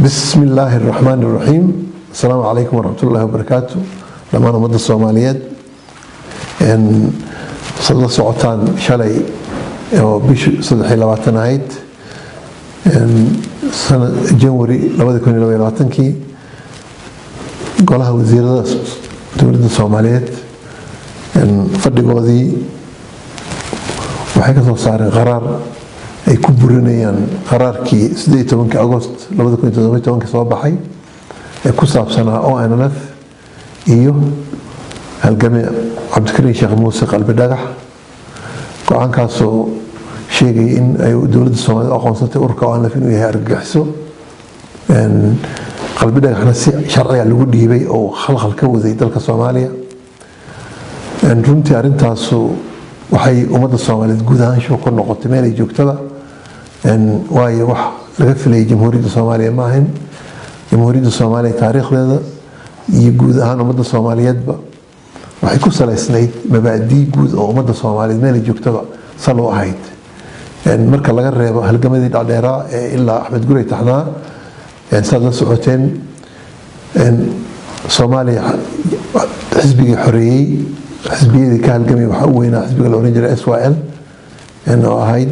Bismi illaahi araxmaan iraxiim. Asalaamu calaykum waraxmatullaahi wabarakaatu. Dhammaan ummadda Soomaaliyeed, sad la socotaan, shalay oo bishu 23 ahayd Janwari 2022-kii, golaha wasiirada dowladda Soomaaliyeed fadhigoodii waxay ka soo saareen qaraar ay ku burinayaan qaraarkii 18-kii Agost 2017-kii soo baxay ee ku saabsanaa ONLF iyo halgame Cabdikariin Sheekh Muuse Qalbi Dhagax. Go-aankaasoo sheegaya in ay dowladda Soomaaliyed aqoonsatay ururka ONLF inuu yahay argagixiso, Qalbi Dhagaxna si sharciga lagu dhiibay oo khalkhal ka waday dalka Soomaaliya. Runtii arrintaasu waxay ummadda Soomaaliyeed guud ahaan shock ku noqotay meel ay joogtaba, waayo wax laga filayay Jamhuuriyadda Soomaaliya ma ahayn. Jamhuuriyadda Soomaaliya taariikhdeeda iyo guud ahaan ummadda Soomaaliyeedba waxay ku salaysnayd mabaadii guud oo ummadda Soomaaliyeed meel ay joogtaba sal u ahayd, marka laga reebo halgamadii dhacdheeraa ee ilaa Axmed Gurey taxnaa. Saad la socoteen, Soomaaliya xisbigii xoreeyey, xisbiyadii ka halgamay, waxaa u weynaa xisbiga la oran jiray SYL, oo ahayd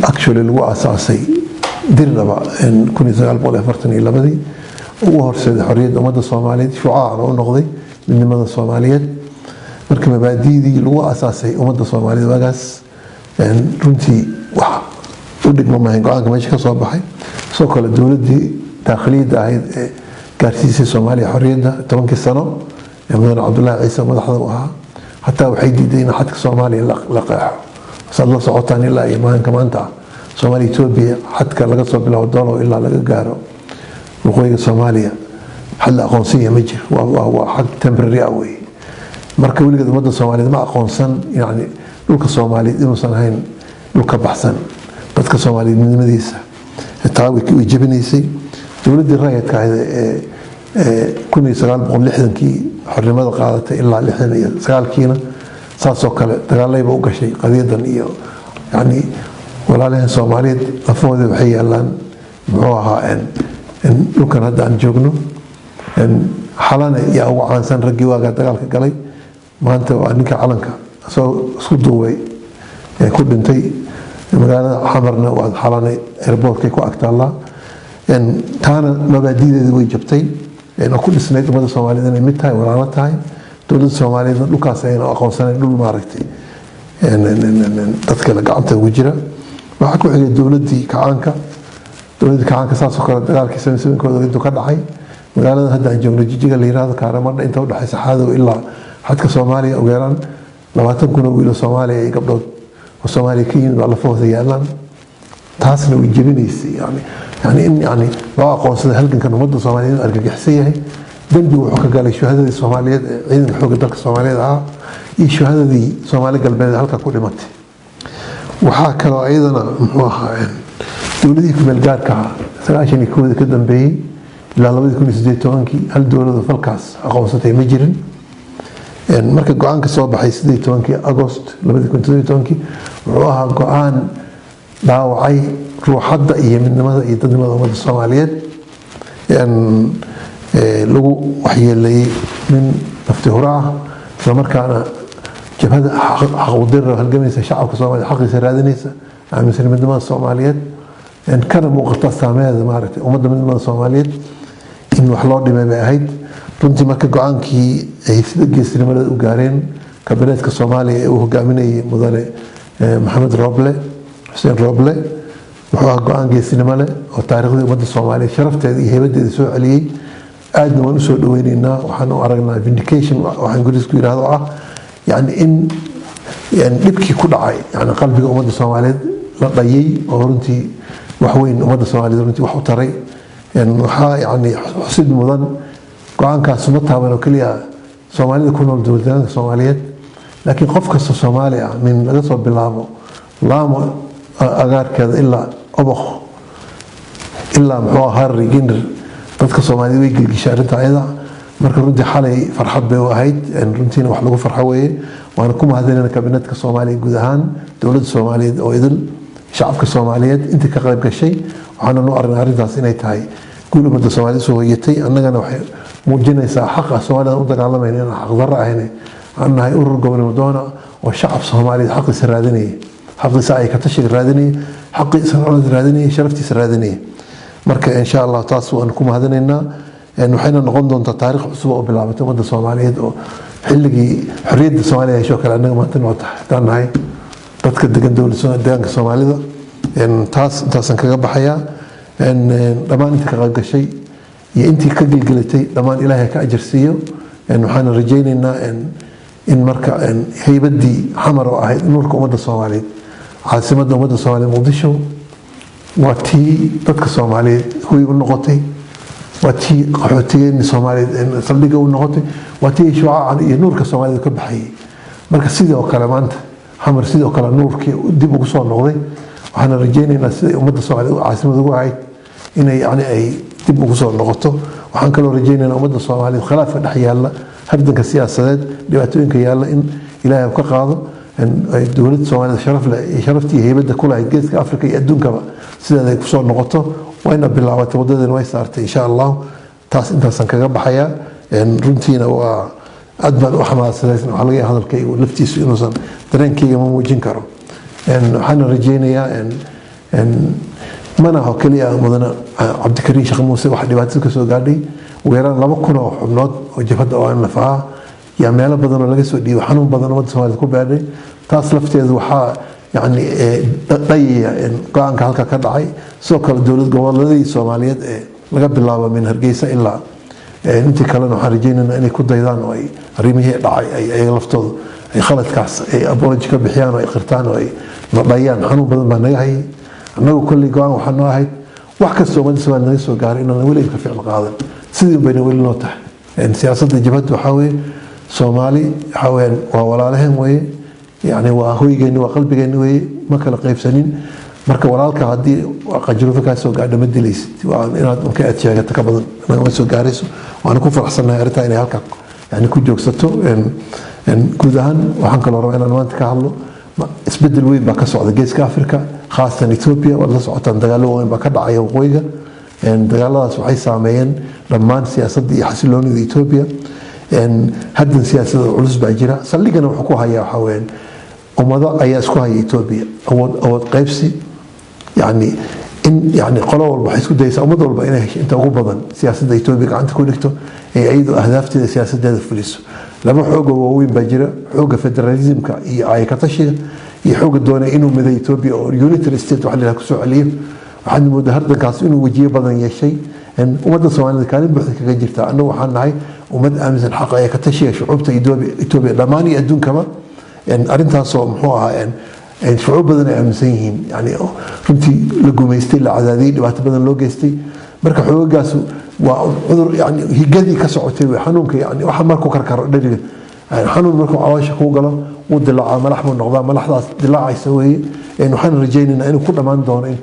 actually lagu aasaasay Dirdhaba 1942-dii, ugu horseeday xorriyadda ummadda Soomaaliyeed, shucaacna u noqday midnimada Soomaaliyeed. Marka mabaadiidii lagu aasaasay ummadda Soomaaliyeed waagaas runtii wax u dhigma mahayn go-aanka meesha ka soo baxay. Sidoo kale dowladdii daakhiliyadda ahayd ee gaarsiisay Soomaaliya xorriyadda 10-kii sano ee mudane Cabdullaahi Ciise madaxda u ahaa, hataa waxay diiday in xadka Soomaaliya la qeexo. Saad la socotaan, ilaa iyo maalinka maanta ah Soomaaliya Etoobiya xadka laga soo bilaabo Dolow ilaa laga gaaro waqooyiga Soomaaliya xad la aqoonsanya ma jiro, waa xad temporary ah wey. Marka weligeed ummadda Soomaaliyeed ma aqoonsan yani dhulka Soomaaliyeed inuusan ahayn dhulka baxsan dadka Soomaaliyeed midnimadiisa. Taa way jebinaysay. Dowladdii rayidka ahayd ee 1960-kii xornimada qaadatay ilaa 69-kiina saasoo kale dagaalayba u gashay qadiyadan iyo yani walaalaheen Soomaaliyeed lafahooda waxay yaalaan, muxuu ahaa, dhulkan hadda aan joogno. Xalane yaa ugu caansan raggii waagaa dagaalka galay. Maanta waa ninka calanka isagoo isku duubay ee ku dhintay magaalada Xamarna, waa Xalane airportkay ku agtaallaa. Taana mabaadideedi way jabtay oo ku dhisnayd ummadda Soomaaliyeed inay mid tahay, walaalo tahay. Dowladda Soomaaliyeedna dhulkaas ayna aqoonsanayn dhul maaragtay dad kale gacanta ugu jira. Waxaa ku xigay dowladdii kacaanka. Dowladdii kacaanka saasoo kale dagaalkii 77-kooda intuu ka dhacay magaalada hadda aan joogno, Jijiga la yirahdo, Kaaramardha, inta udhexaysa Xaadow ilaa xadka Soomaaliya, ugu yaraan 20,000 oo wiilo Soomaaliya iyo gabdhood oo Soomaaliya ka yimid baa lafahooda yaalaan. Taasna way jebinaysay, yani in yani loo aqoonsaday halgankan ummadda Soomaaliyeed inuu argagixisan yahay. Dembi wuxuu ka galay shuhadadii Soomaaliyeed ee ciidanka xoogga dalka Soomaaliyeed ahaa iyo shuhadadii Soomaali Galbeed ee halkaa ku dhimatay. Waxaa kaloo iyadana, muxuu ahaa, dowladihii kumeel gaarka ahaa 91-dii ka dambeeyey ilaa 2018-kii hal dowlada falkaas aqoonsatay ma jirin. Marka go-aanka soo baxay 18-kii Agost 2017-kii wuxuu ahaa go-aan dhaawacay ruuxadda iyo midnimada iyo dadnimada ummadda Soomaaliyeed, lagu waxyeeleeyey nin nafti hura ah, islamarkaana jabhada xaqudirra halgamaysa, shacabka Soomaaliya xaqiisa raadinaysa, aaminsan midnimada Soomaaliyeed, kana muuqata saameeda maaragtay ummadda midnimada Soomaaliyeed in wax loo dhimay bay ahayd runtii. Marka go-aankii ay sida geesinimalada u gaareen kabineetka Soomaaliya ee uu hogaaminayay mudane Maxamed Roble Xuseen Roble wuxuu ahaa go-aan geesinimo leh oo taariikhdii ummadda Soomaaliyeed sharafteeda iyo heybadeeda soo celiyey. Aadna waan usoo dhaweyneynaa. Waxaan u aragnaa vindication, waxa Ingiriisku yidhahdo ah, yani in dhibkii ku dhacay yani qalbiga ummadda Soomaaliyeed la dhayay oo runtii wax weyn ummadda Soomaaliyeed runtii wax u taray. Waxaa yani xusid mudan, go-aankaas ma taaban oo keliya Soomaalida ku nool dowladdeegaanka Soomaaliyeed, laakiin qof kasta Soomaali ah, min laga soo bilaabo Laamo agaarkeeda ilaa Oboq ilaa, muxuu, Harri Gindir, dadka Soomaaliyed way gelgishay arrinta ayada. Marka runtii xalay farxad bay u ahayd, runtiina wax lagu farxo weeye. Waana ku mahadinayna kabinetka Soomaaliya, guud ahaan dowladda Soomaaliyeed oo idil. Shacabka Soomaaliyeed intii ka qayb gashay, waxaana noo aragnay arrintaas inay tahay guul ummadda Soomaaliyed soo hoyatay. Annagana waxay muujinaysaa xaqa Soomaalida u dagaalamayna inaan xaqdarro ahayn, aan nahay urur gobonimo doona oo shacab Soomaaliyeed xaqiisa raadinaya, xaqiisa ay ka tashiga raadinaya, xaqiisa nololeed raadinaya, sharaftiisa raadinaya. Marka insha Allah taas waan ku mahadinaynaa. Waxayna noqon doontaa taariikh cusub oo bilaabatay ummadda Soomaaliyeed, oo xilligii xorriyadda Soomaaliya hesho kale annaga maanta noo tahay, haddaan nahay dadka degan dowlad deegaanka Soomaalida. Taas intaasaan kaga baxayaa. Dhammaan intii ka qayb gashay iyo intii ka gelgelatay, dhammaan Ilaahay ka ajar siiyo. Waxaana rajaynaynaa in marka haybaddii Xamar oo ahayd nuurka ummadda Soomaaliyeed, caasimadda ummadda Soomaaliyeed Muqdisho, waa tii dadka Soomaaliyeed huy u noqotay, waa tii qaxootigeeni Soomaaliyeed saldhigga u noqotay, waa tii shucaacan iyo nuurka Soomaalida ka baxayay. Marka sidii oo kale maanta Xamar sidoo kale nuurkii dib ugu soo noqday. Waxaana rajaynaynaa siday ummadda Soomaaliyeed caasimad ugu ahayd inay yani ay dib ugu soo noqoto. Waxaan kaloo rajaynaynaa ummadda Soomaaliyeed khilaafka dhex yaalla, hardanka siyaasadeed, dhibaatooyinka yaalla in Ilaahay ka qaado. Dowladda Soomaalida sharaf leh iyo sharaftii heybadda ku lahayd Geeska Afrika iyo adduunkaba sideeda ay kusoo noqoto. Wayna bilaabatay, wadadeena way saartay insha Allah. Taas intaasaan kaga baxayaa. Runtiina waa aad baan u xamaasadaysan. Waxaa laga yaaba hadalkaygu laftiisu inuusan dareenkayga ma muujin karo. Waxaana rajaynayaa mana aho keliya mudane Cabdikariin Sheekh Muuse waxa dhibaatada kasoo gaadhay. Ugu yaraan 2000 oo xubnood oo jabhadda ONLF ah yaa meelo badan oo laga soo dhiibay, xanuun badan ummadda Soomaalida ku beedhay. Taas lafteedu waxaa yani dhayaya go-aanka halka ka dhacay. Sidoo kale dowlad goboleedadii Soomaaliyeed ee laga bilaabo min Hargeysa ilaa intii kalena, waxaan rajaynaynaa inay ku daydaan oo ay arrimihii dhacay ay ayaga laftoodu ay khaladkaas ay apology ka bixiyaan oo ay qirtaan oo ay nadhayaan. Xanuun badan baa naga hayay. Annagu kolley go-aan waxaa noo ahayd wax kastoo ummadda Soomaaliya naga soo gaaray inaan weli ka ficil qaadan. Sidii bayna weli noo tahay. Siyaasadda jabhadda waxaa weeye Soomaali waxaa weyaan waa walaalaheen weeye, yani waa hoygeenni, waa qalbigeenni weeye, ma kala qaybsanin. Marka walaalka haddii qajruufo kaa soo gaadho ma dilaysid, waa inaad unka aad sheegato, ka badan nagama soo gaarayso. Waana ku faraxsannahay arrintaa inay halka yani ku joogsato. Guud ahaan waxaan kaloo rabaa inaan maanta ka hadlo isbedel weyn baa ka socda Geeska Africa, khaasatan Ethiopia. Waad la socotaan, dagaallo waaweyn baa ka dhacaya waqooyiga. Dagaaladaas waxay saameeyeen dhammaan siyaasadda iyo xasiloonida Ethiopia. Haddan siyaasada culus baa jira. Saldhigana wuxuu ku hayaa waxaa weyaan ummado ayaa isku haya Ethiopia, awood qaybsi, yani in yani qolo walba waxay isku dayaysaa, ummad walba inay hesho inta ugu badan siyaasadda Ethiopia gacanta ku dhigto ee iyadoo ahdaafteeda siyaasadeeda fuliso. Laba xooga waaweyn baa jira: xooga federalismka iyo ayakatashiga, iyo xooga doonaya inuu miday Ethiopia oo unitary state waxa la yidhaha kusoo celiyo. Waxaad moodaa hardankaas inuu wejiyo badan yeeshay. Ummadda Soomaalida kaalin buuxda kaga jirta. Annagu waxaan nahay ummad aaminsan xaqa ee ka tashiga shucuubta Ethiopia dhammaan iyo adduunkaba. Arrintaasoo muxuu ahaa shucuub badan ay aaminsan yihiin, yani runtii la gumaystay, la cadaadiyey, dhibaato badan loo geystay. Marka xoogagaas waa cudur yani higadii ka socotay wey. Xanuunka yani waxa markuu karkaro dheriga, xanuun markuu caloosha kuu galo wuu dilaacaa, malax buu noqdaa, malaxdaas dilaacaysa weeye. Waxaan rajaynaynaa inuu ku dhammaan doono in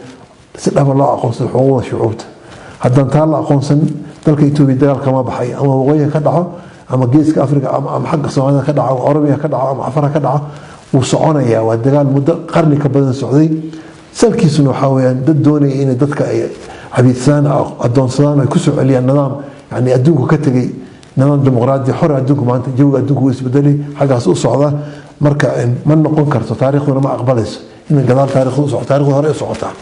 si dhaba loo aqoonsado xuquuqda shucuubta. Haddaan taa la aqoonsan, dalka Etoobiya dagaal kama baxay, ama waqooyiga ka dhaco, ama Geeska Africa, ama xagga Soomaalida ka dhaco, ama Oromiya ka dhaco, ama Afara ka dhaco, wuu soconayaa. Waa dagaal muddo qarni ka badan socday. Salkiisuna waxaa weyaan dad doonaya inay dadka ay cabiidsadaan, adoonsadaan, ay kusoo celiyaan nidaam yani adduunku ka tegey, nidaam dimuqraadi xor. Adduunku maanta jawiga adduunku wuu isbedelay, xaggaas u socda. Marka ma noqon karto, taariikhduna ma aqbalayso in gadaal taariikhdu u socoto, taariikhdu hore u socotaa.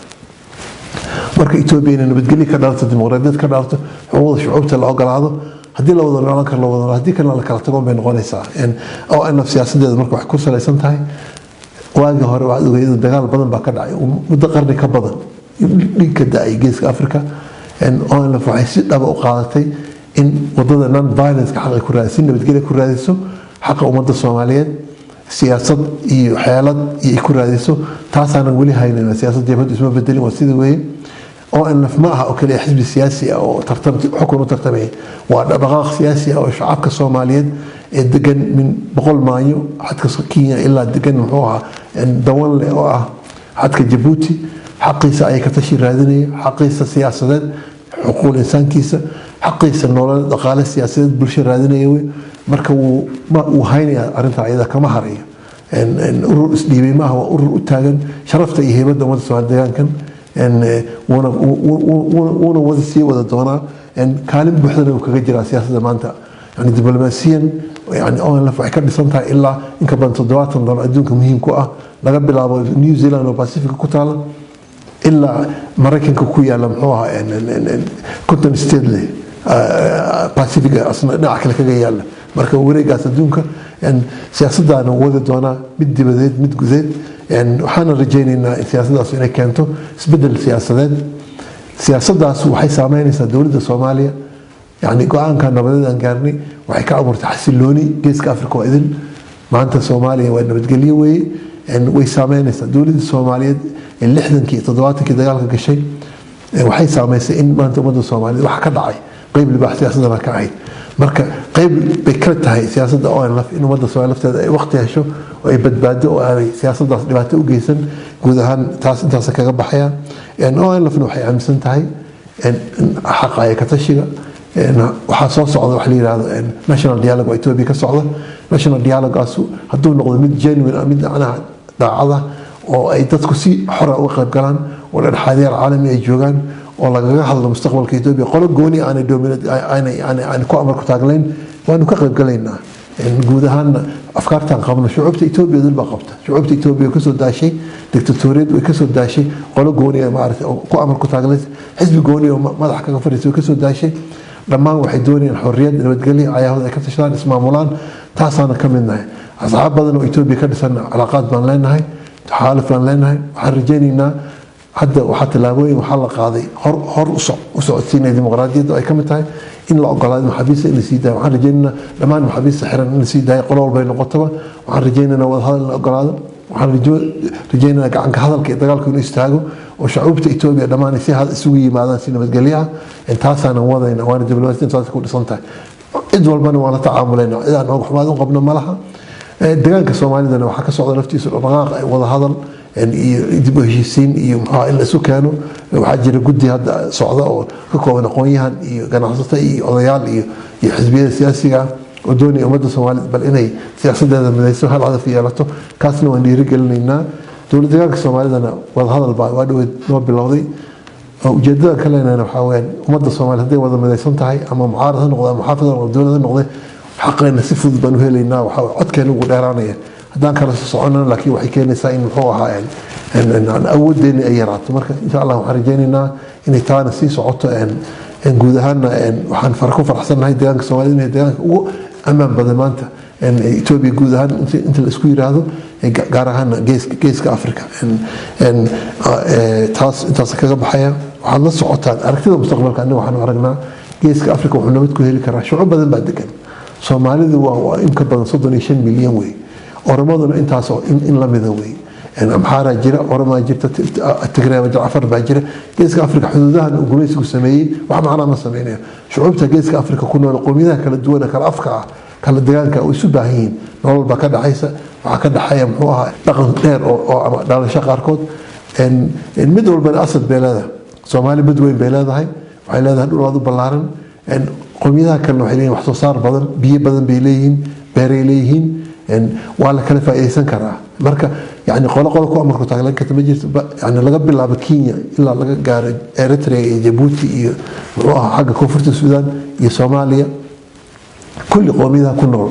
Marka Etoobiya inay nabadgelyo ka dhalato, dimuqraadiyad ka dhalato, xuquuqda shucuubta la ogolaado, haddii la wada noolaan karo la wada nool, haddii kalena la kala tagoon bay noqonaysaa. ONLF siyaasadeeda marka waxay ku salaysan tahay, waagii hore waxaad ogeyd dagaal badan baa ka dhacay, muddo qarni ka badan dhiig ka da-ay Geeska Africa. ONLF waxay si dhaba u qaadatay in wadada non violence xaqa ku raadiso, si nabadgelyo ku raadiso xaqa ummadda Soomaaliyeed, siyaasad iyo xeelad iyo ku raadiso. Taasaanan weli haynin. Siyaasad jabhaddu isma bedelin, waa sidii weeye. ONLF ma aha oo kaliya xisbi siyaasi ah oo tartam xukun u tartamaya. Waa dhaqdhaqaaq siyaasi ah oo shacabka Soomaaliyeed ee degan min Boqol Maanyo xadka Kenya ilaa degan muxuu ahaa Dawanle oo ah xadka Jabuuti, xaqiisa ayay ka tashi raadinaya, xaqiisa siyaasadeed, xuquuqul insaankiisa, xaqiisa nololeed, dhaqaale, siyaasadeed, bulsho raadinaya wey. Marka wuu haynaya arrintaa iyada, kama harayo. Urur isdhiibay maaha, waa urur u taagan sharafta iyo heybadda ummadda Soomaali deegaankan, wuuna wada sii wada doonaa. Kaalin buuxdana uu kaga jiraa siyaasadda maanta, yani diblomaasiyan. Yani ONLF waxay ka dhisan tahay ilaa in ka badan 70 dal adduunka muhiim ku ah, laga bilaabo New Zealand oo Pacific ku taala ilaa Maraykanka ku yaala, muxuu ahaa, 50 state leh, Pacific asna dhinaca kale kaga yaala. Marka wareegaas adduunka siyaasadaana wadi doonaa, mid dibadeed, mid gudeed. Waxaana rajaynaynaa in siyaasaddaas inay keento isbedel siyaasadeed. Siyaasaddaas waxay saameynaysaa dowladda Soomaaliya. Yani go-aanka nabadeed aan gaarnay waxay ka abuurtay xasilooni Geeska Africa oo idin. Maanta Soomaaliya waa nabadgelyo weeye. Way saameynaysaa dowladda Soomaaliyeed ee 60kii iyo 70kii dagaalka gashay. Waxay saameysay in maanta ummadda Soomaaliyeed waxa ka dhacay qeyb libaax siyaasadana ka ahayd. Marka qeyb bay kala tahay siyaasadda ONLF in ummadda Soomaaliya lafteeda ay waqti hesho oo ay badbaado oo aanay siyaasaddaas dhibaato u geysan. Guud ahaan taas intaas kaga baxaya. ONLFna waxay aaminsan tahay xaqa ka tashiga. Waxaa soo socda wax la yihahdo national dialogue oo Ethiopia ka socda. National dialogue-aasu hadduu noqdo mid genuine ah, mid macnaha daacada oo ay dadku si xora uga qayb galaan oo dhexdhexaadiyaal caalami ay joogaan oo lagaga hadlo mustaqbalka Ethiopia, qolo gooni aanay dominate aanay ku amar ku taaglayn, waanu ka qayb galaynaa. Guud ahaanna afkaartaan qabno shucuubta Ethiopia dul baa qabta. Shucuubta Ethiopia way kasoo daashay dictatoriyad, way kasoo daashay qolo gooni ah maaragtay oo ku amar ku taaglayn, xisbi gooni oo madax kaga fadhiisay way kasoo daashay. Dhammaan waxay doonayaan xorriyad, nabadgelyo, cayaahooda ay ka tashadaan, ismaamulaan. Taasaana ka mid nahay. Asxaab badan oo Ethiopia ka dhisan calaaqaad baan leenahay, taxaaluf baan leenahay. Waxaan rajaynaynaa hadda waxaa tallaabooyin waxaa la qaaday hor u socodsiinaya dimuqraadiyadda, ay ka mid tahay in la ogolaado maxaabiista in la sii daayo. Waxaan rajaynaynaa dhammaan maxaabiista xiran in la sii daayo, qolo walbay noqotaba. Waxaan rajaynaynaa wadahadal in la ogolaado. Waxaan rajaynaynaa gacanka hadalka iyo dagaalka inuu istaago oo shacuubta Etoobiya dhammaan ay si isugu yimaadaan si nabadgelyo ah. Taasaanan wadayna, waana diblomaasiyadda saas ku dhisan tahay. Cid walbana waan la tacaamulayna, cid aan ooga xumaad u qabno ma laha. Deegaanka Soomaalidana waxaa ka socda laftiisa dhaqdhaqaaq wadahadal iyo dib u heshiisiin iyo muxuu in la isu keeno. Waxaa jira guddi hadda socda oo ka kooban aqoon-yahan iyo ganacsato iyo odayaal iyo xisbiyada siyaasiga ah oo doonaya ummadda Soomaalida bal inay siyaasadeeda midayso, hal hadaf yeelato. Kaasna waan dhiirigelinaynaa. Dowlad deegaanka Soomaalidana wadahadal baa waa dhaweyd noo bilowday. Ujeedada ka leenahayna waxaa weyaan ummadda Soomaalida hadday wada midaysan tahay, ama mucaarad ha noqde ama muxaafid ha noqde, dowlad ha noqde, xaqeena si fudud baan u helaynaa. Waxaa codkeena ugu dheeraanaya. Haddaan kala soo soconana laakiin waxay keenaysaa in muxuu ahaa awooddeeni ay yaraato. Marka insha Allah waxaan rajaynaynaa inay taana sii socoto. Guud ahaanna waxaan ku faraxsannahay deegaanka Soomaalida inay deegaanka ugu ammaan badan maanta Etoobiya guud ahaan inta la isku yiraahdo, gaar ahaana Geeska Africa. Taas intaas kaga baxaya. Waxaad la socotaan aragtida mustaqbalka. Annaga waxaanu aragnaa Geeska Africa wuxuu nabad ku heli karaa shucuub badan baa degan. Soomaalidu waa in ka badan 35 milyan wey, Oromaduna intaasoo in lamida wey. Amxaaraa jira, Oromaa jirta, Tigreeba jira, Cafar baa jira. Geeska Africa xuduudahan uu gumaysigu sameeyey wax macnaa ma sameynayo. Shucuubta Geeska Africa ku nool, qowmiyadaha kala duwan, kala afka ah, kala degaanka, way isu baahan yihiin. Nolol baa ka dhaxaysa, waxaa ka dhaxeeya muxuu ahaa dhaqan dheer oo ama dhalasho qaarkood. Mid walbana asad bay leedahay. Soomaali bad weyn bay leedahay, waxay leedahay dhul aad u ballaaran. Qowmiyadaha kalena waxay leeyihin wax soo saar badan, biyo badan bay leeyihiin, beeray leeyihiin, waa la kala faa'iidaysan karaa. Marka yani qolo qolo ku amarku taaglan karta ma jirto. Yani laga bilaabo Kenya ilaa laga gaaro Eritrea iyo Jabuuti iyo muxuu ahaa xagga Koonfurta Suudaan iyo Soomaaliya, kulli qowmiyadaha ku nool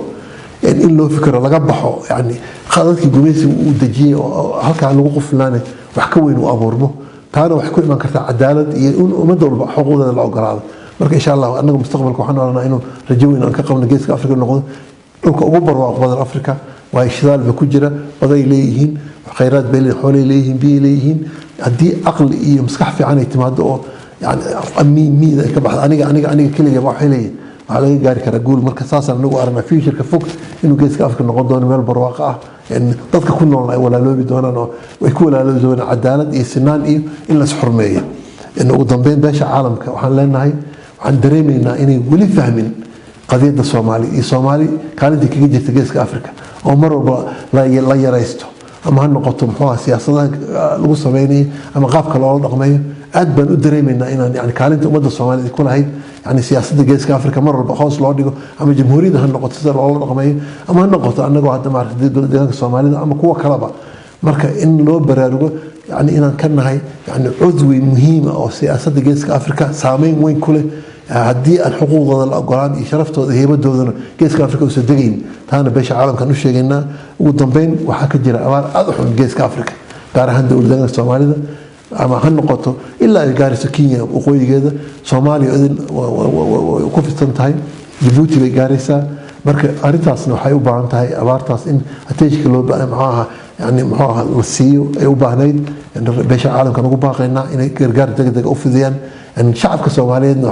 in loo fikiro, laga baxo yani khadadkii gumaysiga uu dejiyey oo halkaa lagu quflaane, wax ka weyn uu abuurmo. Taana waxay ku iman kartaa cadaalad iyo in ummadda walba xuquuqdeeda la ogolaado. Marka insha Allah annaga mustaqbalka waxaan oranaa inuu rajo weyn aan ka qabno Geeska Afrika noqdo dhulka ugu barwaaqo badan Afrika. Waayo shidaal ba ku jira, baday leeyihiin, khayraad bay leeyihiin, xoolay leeyihiin, biyay leeyihiin. Haddii caqli iyo maskax fiican ay timaado oo yani amiin miida ay ka baxdo, aniga aniga aniga keliga waxay leeyihiin, waxaa laga gaari karaa guul. Marka saasaan anagu aragnaa futureka fog inuu Geeska Afrika noqon doono meel barwaaqo ah, dadka ku noolna ay walaaloobi doonaan oo ay ku walaaloobi doonaan cadaalad iyo sinaan iyo in la isxurmeeyo. Ugu dambeyn, beesha caalamka waxaan leenahay waxaan dareemaynaa inay weli fahmin qadiyadda Soomaali iyo Soomaali kaalintii kaga jirta Geeska Africa, oo mar walba la yaraysto, ama ha noqoto muxuu aha siyaasadaha lagu sameynayo ama qaabka loola dhaqmayo. Aad baan u dareemaynaa inaan yani kaalinta ummadda Soomaaliyeed ku lahayd yani siyaasadda Geeska Afrika mar walba hoos loo dhigo, ama jamhuuriyadda ha noqoto sida loola dhaqmayo, ama ha noqoto annagoo hadda maaragtay dowlad deegaanka Soomaalida ama kuwa kaleba. Marka in loo baraarugo yani inaan ka nahay yani cudwi muhiima oo siyaasadda Geeska Afrika saameyn weyn ku leh, haddii aan xuquuqdooda la ogolaan iyo sharaftooda, heybadoodana Geeska Afrika uusan degayn, taana beesha caalamkan u sheegaynaa. Ugu dambeyn, waxaa ka jira abaar aada u xun Geeska Afrika, gaar ahaan dowlad deegaanka Soomaalida, ama ha noqoto ilaa ay gaarayso Kenya waqooyigeeda, Soomaaliya idin ku fidsan tahay, Jabuuti bay gaaraysaa. Marka arrintaasna waxay u baahan tahay abaartaas in attentionka loo muxuu ahaa yani muxuu ahaa la siiyo ay u baahnayd. Beesha caalamkan ugu baaqaynaa inay gargaar degdeg u fidiyaan shacabka Soomaaliyeedna.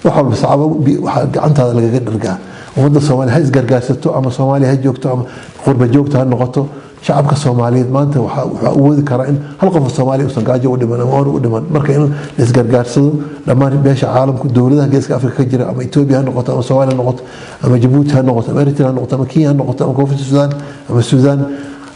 Wax walba sacabo waxaa gacantaada lagaga dhargaa. Ummadda Soomaaliya ha isgargaarsato, ama Soomaaliya ha joogto ama qurba joogta ha noqoto. Shacabka Soomaaliyeed maanta waxaa awoodi karaa in hal qof oo Soomaaliya uusan gaajo u dhiman ama oon u dhiman. Marka in la isgargaarsado dhammaan beesha caalamku, dowladaha Geeska Afrika ka jira, ama Etoobiya ha noqoto, ama Soomaaliya ha noqoto, ama Jabuuti ha noqoto, ama Eritrea ha noqoto, ama Kenya ha noqoto, ama Koonfurta Suudaan ama Suudaan,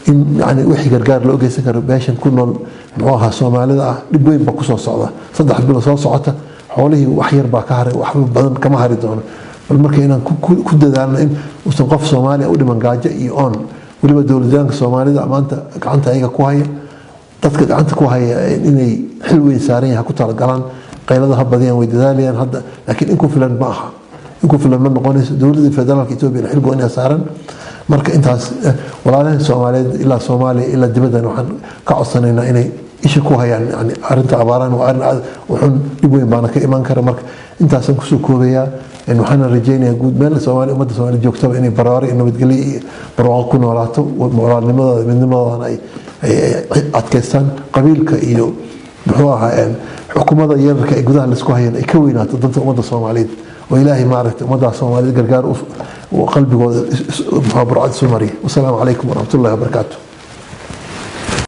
in yani wixii gargaar loo geysan karo beeshan ku nool muxuu ahaa Soomaalida ah. Dhib weyn baa kusoo socda 3 bilo soo socota. Xoolihii wax yar baa ka haray, waxba badan kama hari doono. Bal marka inaan ku dadaalno in uusan qof Soomaaliya u dhiman gaajo iyo oon. Weliba dowladaanka Soomaalida maanta gacanta ayaga ku haya, dadka gacanta ku haya inay xil weyn saaran yahay, ha ku talagalaan. Qaylada ha badiyaan, way dadaalayaan hadda, laakiin in ku filan ma aha, in ku filan ma noqonayso. Dowladda federaalka Etoobiya xil gooniya saaran. Marka intaas, walaalahan Soomaaliyeed ilaa Soomaaliya ilaa dibaddan, waxaan ka codsanaynaa inay isha ku hayaan yani arrinta abaarahan. Waa arrin aad u xun, dhib weyn baana ka iman kara. Marka intaasaan kusoo koobayaa. Waxaana rajaynayaa guud meel Soomaaliya, ummadda Soomaaliya joogtaba inay baraare iyo nabadgelyo iyo barwaaqo ku noolaato, walaalnimadooda, midnimadoodana ay adkaystaan. Qabiilka iyo muxuu ahaa xukuumada yararka ay gudaha laisku hayaan ay ka weynaato danta ummadda Soomaaliyeed, oo Ilaahay maaragtay ummadda Soomaaliyeed gargaar qalbigooda muxuu burcad isu mariya. Wasalaamu calaykum waraxmatullahi wabarakaatu.